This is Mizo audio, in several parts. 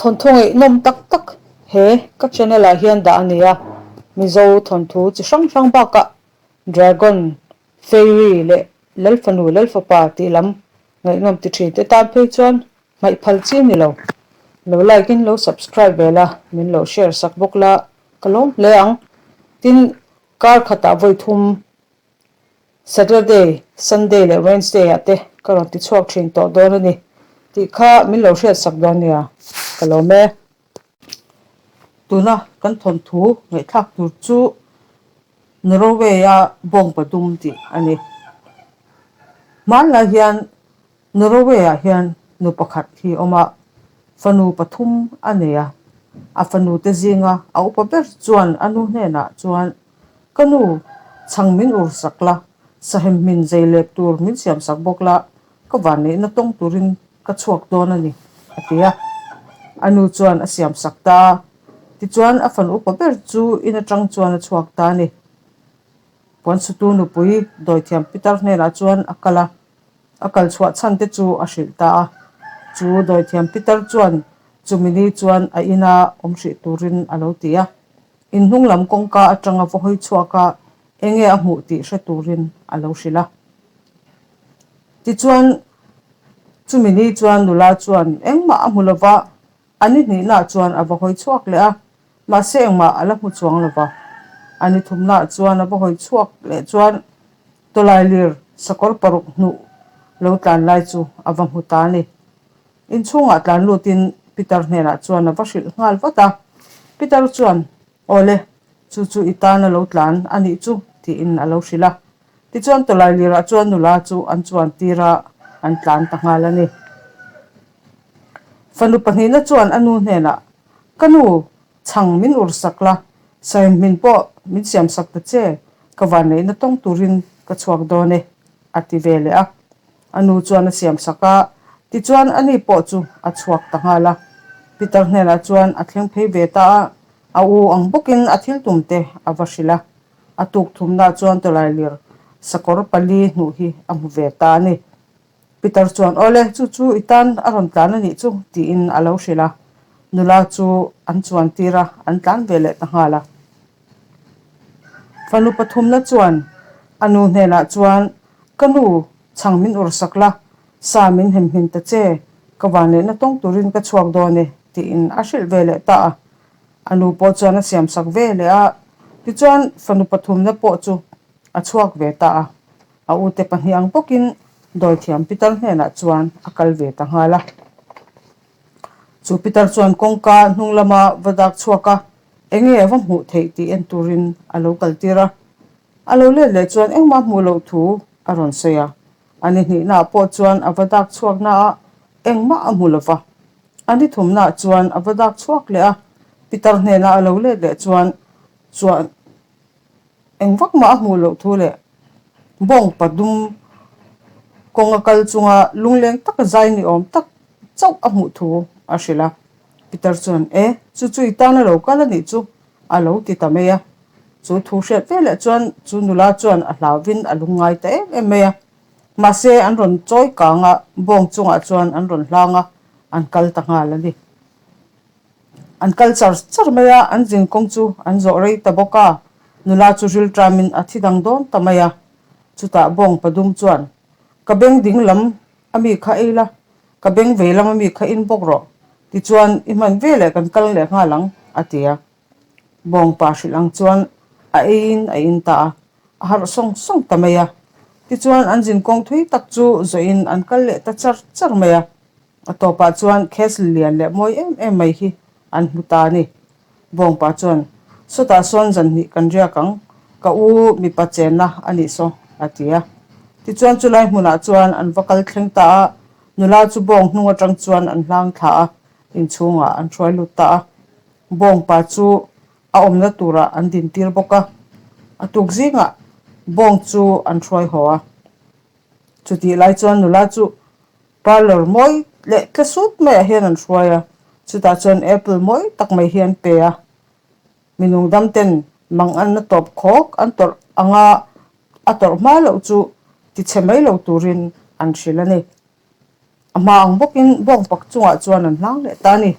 Thawnthu ngaihnawm tak tak he ka channel ah hian dah a ni a, Mizo thawnthu chi hrang hrang bakah Dragon, Fairy leh Lalfanu Lalfapa tih lam ngaihnawm ti thin te tan phei chuan hmaih phal chi a ni lo. Lo like in lo subscribe ve la, min lo share sak bawk la ka lawm hle ang. Tin, kar khatah vawi thum Saturday, Sunday leh Wednesday ah te ka rawn ti chhuak thin tawh dawn a ni tih kha min lo hriat sak dawn nia, ka lawm e. Tuna kan thawnthu ngaihthlak tur chu Norway-a bawngpa dum tih a ni. Hmanlai hian Norway-ah hian nu pakhat hi a awm a, fanu pathum a nei a. A fanute zinga a upa ber chuan a nu hnenah chuan, Ka nu, chhang min ur sak la, sahem hmin zei lep tur min siam sak bawk la, ka vanneihna tawng turin ka chhuak dawn a ni, a ti a. A nu chuan a siam sak ta a. Tichuan a fanu upa ber chu in atang chuan a chhuak ta a ni. Puansutu nupui dawithiam pitar hnenah chuan a kal a. A kal chhuah chhan te chu a hrilh ta a. Chu dawithiam pitar chuan chumi ni chuan a ina awm hrih turin a lo ti a. In hnung lam kawngka atanga va hawi chhuak a, enge a hmuh tih hre turin a lo hrilh a. Tichuan, chumi ni chuan nula chuan engmah a hmu lova, A ni hnihnaah chuan a va hawi chhuak leh a, mahse engmah a la hmu chuang lo va. A ni thumnaah chuan a va hawi chhuak leh chuan tawlailir sakawr paruk hnuh lo tlan lai chu a va hmu ta a ni. Inchhungah tlan lutin Peter hnenah chuan a va hrilh nghal vat a. Peter chuan, Awle, chu chu i tan a lo tlan a nih chu, tiin a lo hrilh a. Tichuan tawlailirah chuan nula chu an chuan tir a, an tlan ta nghal a ni. Fanu pahnihna chuan a nu hnenah, Ka nu, chhang min ur sak la, saimhmin pawh min siam sak ta che, ka vanneihna tawng turin ka chhuak dawn e, a ti ve leh a. A nu chuan a siam sak a, tichuan a ni pawh chu a chhuak ta nghal a. Peter hnenah chuan a thleng phei ve ta a, a u ang bawkin a thil tum te a va hrilh a. A tuk thumna chuan tawlailir sakawr pali hnuh hi a hmu ve ta a ni. Peter chuan, Awle, chu chu i tan a rawn tlan a nih chu, tiin a lo hrilh a. Nula chu an chuan tir a, an tlan ve leh ta nghal a. Fanu pathumna chuan a nu hnenah chuan, Ka nu, chhang min ur sak la, sa min hem hmin ta che, ka vanneihna tawng turin ka chhuak dawn e, tiin a hrilh ve leh ta a. A nu pawh chuan a siam sak ve leh a, tichuan fanu pathumna pawh chu a chhuak ve ta a. A ute pahnih ang bawkin dawithiam pitar hnenah chuan a kal ve ta nghal a. Chu pitar chuan kawngka hnung lama va dak chhuak a, enge a va hmuh theih tih en turin a lo kal tir a. A lo let leh chuan engmah hmuh loh thu a rawn sawi a. A ni hnihnaah pawh chuan a va dak chhuak na a, engmah a hmu lo va. A ni thumnaah chuan a va dak chhuak leh a, pitar hnena a lo let leh chuan chuan Eng vak mah a hmuh loh thu leh bawngpa dum kawnga kal chunga lungleng taka zai ni awm tak chauh a hmuh thu a hrilh a. Peter chuan, E, chu chu i tan a lo kal a nih chu, a lo ti ta mai a. Chu thu hriat veleh chuan chu nula chuan a hlauvin a lungngai ta em em mai a. Mahse, an rawn chawi kang a, bawng chungah chuan an rawn hlang a, an kal ta nghal a ni. An kal char char mai a, an zin kawng chu an zawh rei ta bawk a, nula chu ril ṭamin a thi dang dawn ta mai a. Chutah bawng padum chuan, Ka beng ding lam a mi kha ei la, ka beng vei lam a mi kha in bawk rawh, tichuan i hman veleh kan kal leh nghal ang, a ti a. Bawng pa hrilh ang chuan a eiin a in ta a, a harh sawng sawng ta mai a. Tichuan an zin kawng thui tak chu zawhin an kal leh ta char char mai a. A tawpah chuan castle lian leh mawi em em mai hi an hmu ta a ni. Bawngpa chuan, Sawtah sawn zanhnih kan riak ang, ka u mipa chenna a nih saw, a ti a. Tichuan chulai hmunah chuan an va kal thleng ta a, nula chu bawng hnung atang chuan an hlang thla a, inchhungah an hruai lut ta a. Bawngpa chu a awmna turah an dintir bawk a, a tuk zingah bawng chu an hruai haw a. Chutih lai chuan nula chu Parlour mawi leh tla sut maiah hian an hruai a, chutah chuan apple mawi tak mai hi an pe a. Mi nungdam ten mang an na tawp khawk an tawrh anga a tawrh hma loh chu tichhe mai lo turin an hrilh a ni. A hma ang bawkin bawngpak chungah chuan an hlang leh ta a ni.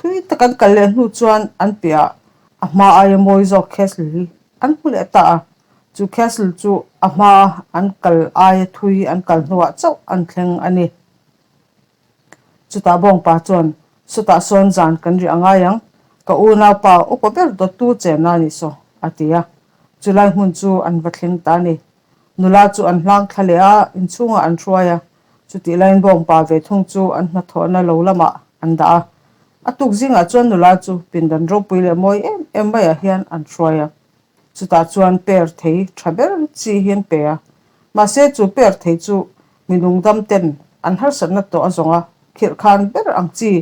Thui tak an kal leh hnu chuan an piahah a hma aia mawi zawk castle hi an hmu leh ta a. Chu castle chu a hma an kal aia thui an kal hnuah chauh an thleng a ni. Chutah bawngpa chuan, Sawtah sawn zan kan riah ngai ang, ka unaupa upa ber dawttu chenna a nih saw, a ti a. Chulai hmun chu an va thleng ta a ni. Nula chu an hlang thla leh a, inchhungah an hruai a. Chutih laiin bawngpa ve thung chu an hnathawhna lo lamah an dah a. A tuk zingah chuan nula chu pindan ropui leh mawi em em maiah hian an hruai a. Chutah chuan per thei tha ber chi hi an pe a. Mahse chu per thei chu mi lungdam ten an harsatna tawh a zawng a, khirh khan ber ang chi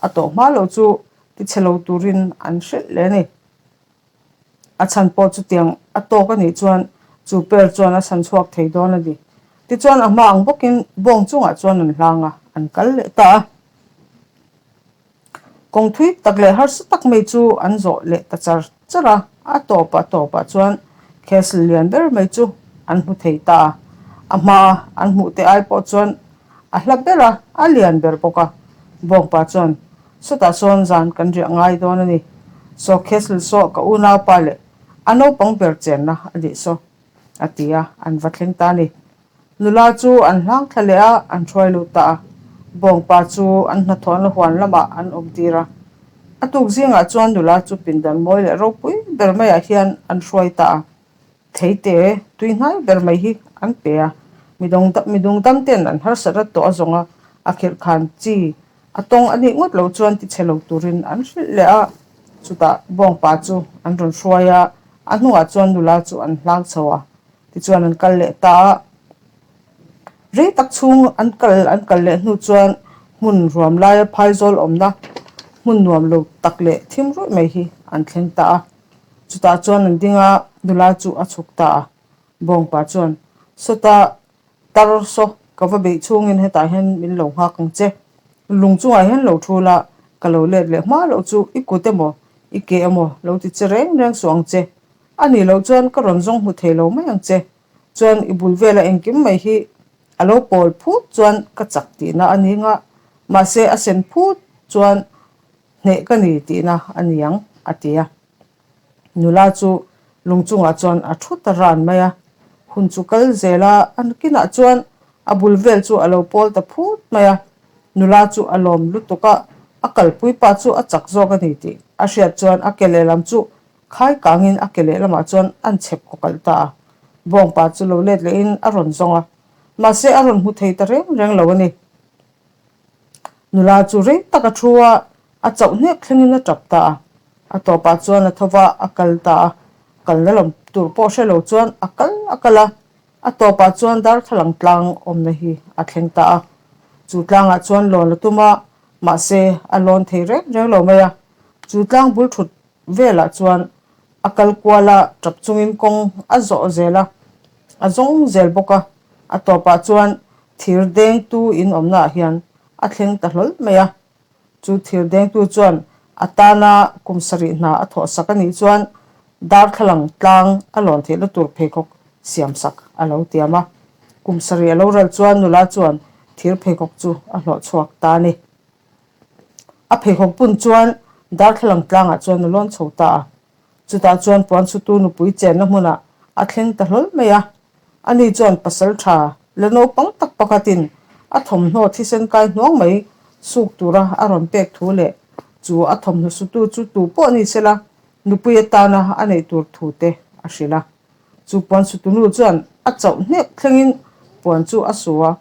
a tawh hma loh chu tichhe lo turin an hrilh leh a ni. A chhan pawh chutiang a tawk a nih chuan chu per chuan a chhan chhuak thei dawn a ni. Tichuan a hma ang bawkin bawng chungah chuan an hlang a, an kal leh ta a. Kawng thui tak leh harsa tak mai chu an zawh leh ta char char a, a tawpah tawpah chuan castle lian ber mai chu an hmu thei ta a. A hmaa an hmuh te ai pawh chuan a hla ber a, a lian ber bawk a. Bawngpa chuan, Sawtah sawn zan kan riah ngai dawn a ni. Saw castle saw ka unaupa leh a naupang ber chenna a nih saw, a ti a, an va thleng ta a ni. Nula chu an hlang thla leh a, an hruai lut ta a. Bawngpa chu an hnathawhna huan lamah an awm tir a. A tuk zingah chuan nula chu pindan mawi leh ropui ber maiah hian an hruai ta a. Theite tui hnai ber mai hi an pe a. Midung dam ten an harsat rat tawh a zawng a, a khirh khan chi a tawng a nih ngawt loh chuan tichhe lo turin an hrilh leh a. Chutah bawngpa chu an rawn hruai a, a hnungah chuan nula chu an hlang chho a. Tichuan an kal leh ta a, rei tak chhung an kal an kal leh hnu chuan hmun ruam laia phaizawl awmna hmun nuam lo tak leh thim ruih mai hi an thleng ta a. Chutah chuan an ding a, nula chu a chhuk ta a. Bawngpa chuan, Sawta tar saw ka va beih chhungin hetah hian min lo nghak ang che. Lung chungah hian lo thu la, ka lo let leh hma loh chu i kut emaw i ke emaw lo ti che reng reng suh ang che. A nih loh chuan ka rawn zawng hmu thei lo mai ang che. Chuan i bul vela engkim mai hi a lo pawl phut chuan ka chak tihna a ni nga, mahse a sen phut chuan hneh ka ni tihna a ni ang, a ti a. Nula chu lung chungah chuan a thu ta ran mai a. Hun chu kal zel a, a nakinah chuan a bul vel chu a lo pawl ta phut mai a. Nula chu a lawm lutuk a, a kalpui pa chu a chak zawk a ni tih a hriat chuan a ke lehlam chu Khai kangin a ke lehlamah chuan an chhep kaw kalh ta a. Bawngpa chu lo let lehin a rawn zawng a. Mahse a rawn hmu thei ta reng reng lo a ni. Nula chu rei tak a thu a, a chauh hnep thlengin a tap ta a. A tawpah chuan a tho va, a kal ta a. Kalna lam tur pawh hre lo chuan a kal a kal a. A tawpah chuan darthlalang tlang awmna hi a thleng ta a. Chu tlangah chuan lawn a tum a, mahse a lawn thei reng reng lo mai a. Chu tlang bul thut Velah chuan a kal kual a, tap chungin kawng a zawh zel a, a zawng zel bawk a. A tawpah chuan thir dengtu in awmnaah hian a thleng ta hlawl mai a. Chu thir dengtu chuan a tana kum sarih hna a thawh sak a nih chuan darthlalang tlang a lawn theihna tur pheikhawk siam sak a lo tiam a. Kum sarih a lo ral chuan nula chuan thir pheikhawk chu a hlawh chhuak ta a ni. A pheikhawk bun chuan darthlalang tlangah chuan a lawn chho ta a. Chutah chuan puanchhutu nupui chenna hmunah a thleng ta hlawl mai a. Ani chuan pasal tha la naupang tak pakhatin a thawmhnaw thisen kai hnuang mai suk tura a rawn pek thu leh chu a thawmhnaw sutu chu tu pawh ni sela nupui atana a neih tur thu te a hrilh a. Chu puanchhutu nu chuan a chauh hnep thlengin puan chu a su a.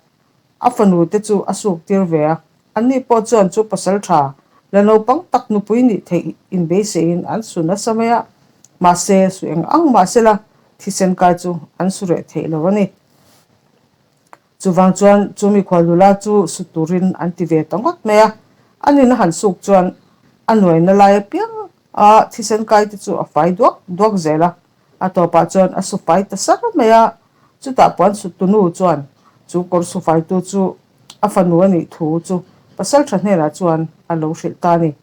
A fanu te chu a suk tir ve a, anni pawh chuan chu pasal tha la naupang tak nupui nih theih inbeiseiin an su nasa mai a, mahse su eng ang mah sela thisen kai chu an su reh theih lo a ni. Chuvang chuan chu mikhual nula chu su turin an ti ve ta ngawt mai a, a nina han suk chuan a nuaina lai apiang a thisen kai te chu a fai duak duak zel a, A tawpah chuan a sufai ta sar mai a, chutah puan suttu nu chuan chu kawr sufaitu chu a fanu a nih thu chu Pasalṭha hnenah chuan a lo hrilh ta a ni.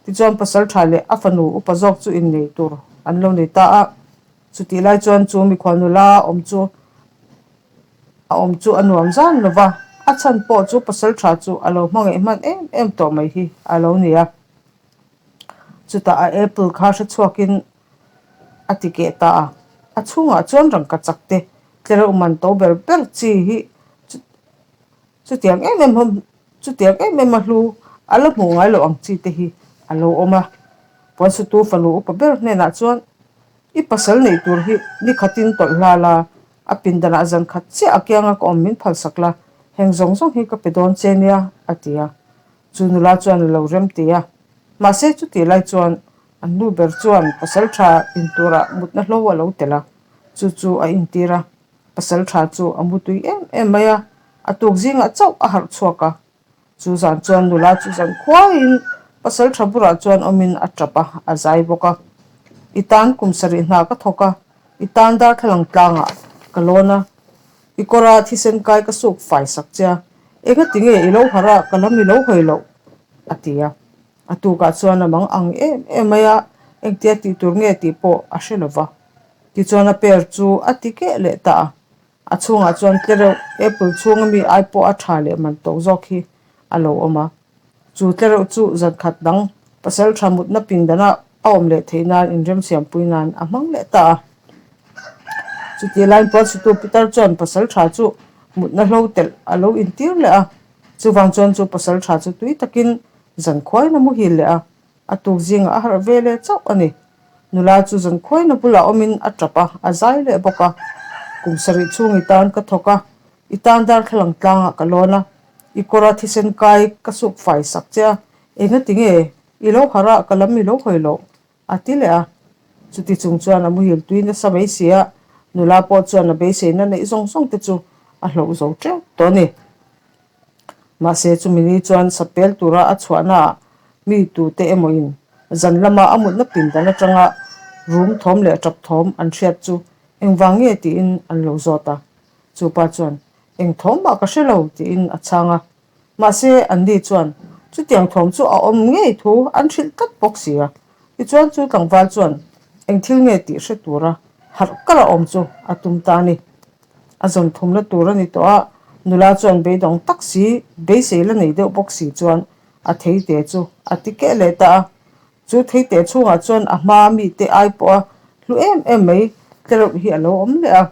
Tichuan Pasalṭha leh a fanu upa zawk chu innei tur an lo nei ta a, chutih lai chuan chu mikhual nula awm chu a awm chu a nuam zan lo va, a chhan pawh chu Pasalṭha chu a lo hmangaih hman em em tawh mai hi a lo ni a. Chutah a apple kha hre chhuakin a ti keh ta a. A chhungah chuan rangka chak te tlereuh man to ber ber chi hi chutiang em em chutiang em em a hlu a la hmuh ngai loh ang chi te hi a lo awm a. Puansutu fanu upa ber hnenah chuan I pasal neih tur hi ni khatin tawlh hla la, a pindanah zan khat chiah a kianga ka awm min phalsak la, heng zawng zawng hi ka pe dawn che nia, a ti a. Chu nula chuan a lo rem ti a. Mahse chutih lai chuan an nu ber chuan pasal tha in turah mutna hlo a lo tel a, chu chu a intir a. Pasal tha chu a mutui em em mai a, a tuk zingah chauh a harh chhuak a. Chu zan chuan nula chu zan khuaiin pasal tha burah chuan awmin a tap a, a zai bawk a. I tan kum sarih hna ka thawk a, i tan darthlalang tlangah ka lawn a, i kawra thisen kai ka suk fai sak che a, engati nge i lo harh a, ka lam i lo hawi loh? a ti a. A tukah chuan a mang ang em em mai a, engtia tih tur nge tih pawh a hre lo va. Tichuan a per chu a ti keh leh ta a. A chhungah chuan tlereuh apple chhunga mi ai pawh a tha leh man tawk zawk hi a lo awm a. Chu tlereuh chu zan khat dang pasal tha mutna pindana a awm leh theih nan inremsiampui nan a hmang leh ta a. Chutih laiin puansutu Pitar chuan pasal tha chu mutna hlo telh a lo intir leh a. Chuvang chuan chu pasal tha chu tui takin zan khuain a muhil leh a. A tuk zingah a harh ve leh chauh a ni. Nula chu zan khuaina bulah awmin a tap a, a zai leh bawk a. Kum sarih chhung i tan ka thawk a, i tan darthlalang tlangah ka lawn a, i kawra thisen kai ka suk fai sak che a, engati nge i lo harh a, ka lam i lo hawi loh? a ti leh a. Chuti chung chuan a muhil tui nasa mai si a, nula pawh chuan a beiseina neih zawng zawng te chu a hloh zo teuh tawh a ni. Mahse, chumi ni chuan sapel tura a chhuahnaah mi tute emawin zan lama a mutna pindan atanga rum thawm leh tap thawm an hriat chu engvang nge tiin an lo zawt a. Chu pa chuan, Eng thawm mah ka hre lo tiin a chhang a. Mahse, anni chuan chutiang thawm chu a awm ngei thu an hrilh tlat bawk si a. Tichuan chu tlangval chuan eng thil nge tih hre tura harh kar a awm chu a tum ta a ni. A zawn thumna tur a ni tawh a, nula chuan beidawng tak si, beisei la nei deuh bawk si chuan a theite chu a ti keh leh ta a. Chu theite chhungah chuan a hma mite ai pawha hlu em em mai tlereuh hi a lo awm leh a.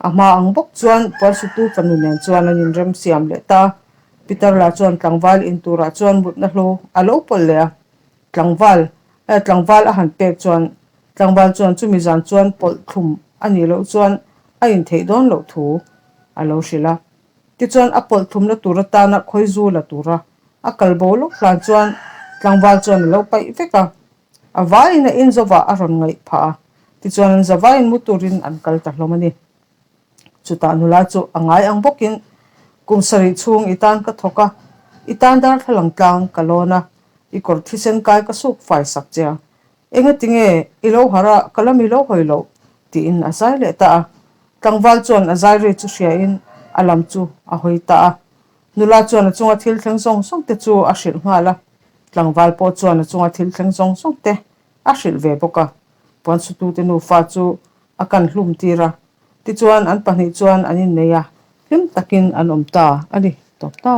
A hma ang bawk chuan Puansutu fanu nen chuan an inrem siam leh ta a. Pitar lah chuan tlangval in turah chuan mutna hlo a lo pawlh leh a. Tlangval, tlangval a han pek chuan Tlangval chuan chumi zan chuan pawlh thlum a nih loh chuan a intheih dawn loh thu a lo hrilh a. Tichuan a pawlh thlumna tur atana khawizu la tura a kal bo lawk hlan chuan tlangval chuan a lo paih vek a. A vaiin a inzawvah a rawn ngaih phah a, tichuan an zavaiin mu turin an kal ta hlawm a ni. Chutah nula chu a ngai ang bawkin kum sarih chhung i tan ka thawk a, i tan darthlalang tlang ka lawn a, i kawr thisen kai ka suk fai sak che a, Engati nge i lo harh a, ka lam i lo hawi loh? tiin a zai leh ta a. Tlangval chuan a zai ri chu hriain a lam chu a hawi ta a. Nula chuan a chunga thil thleng zawng zawng te chu a hrilh nghal a. Tlangval pawh chuan a chunga thil thleng zawng zawng te a hrilh ve bawk a. Puansutute nufa chu a kan hlum tir a. Tichuan an pahnih chuan an innei a, hlim takin an awm ta a ni tawp ta.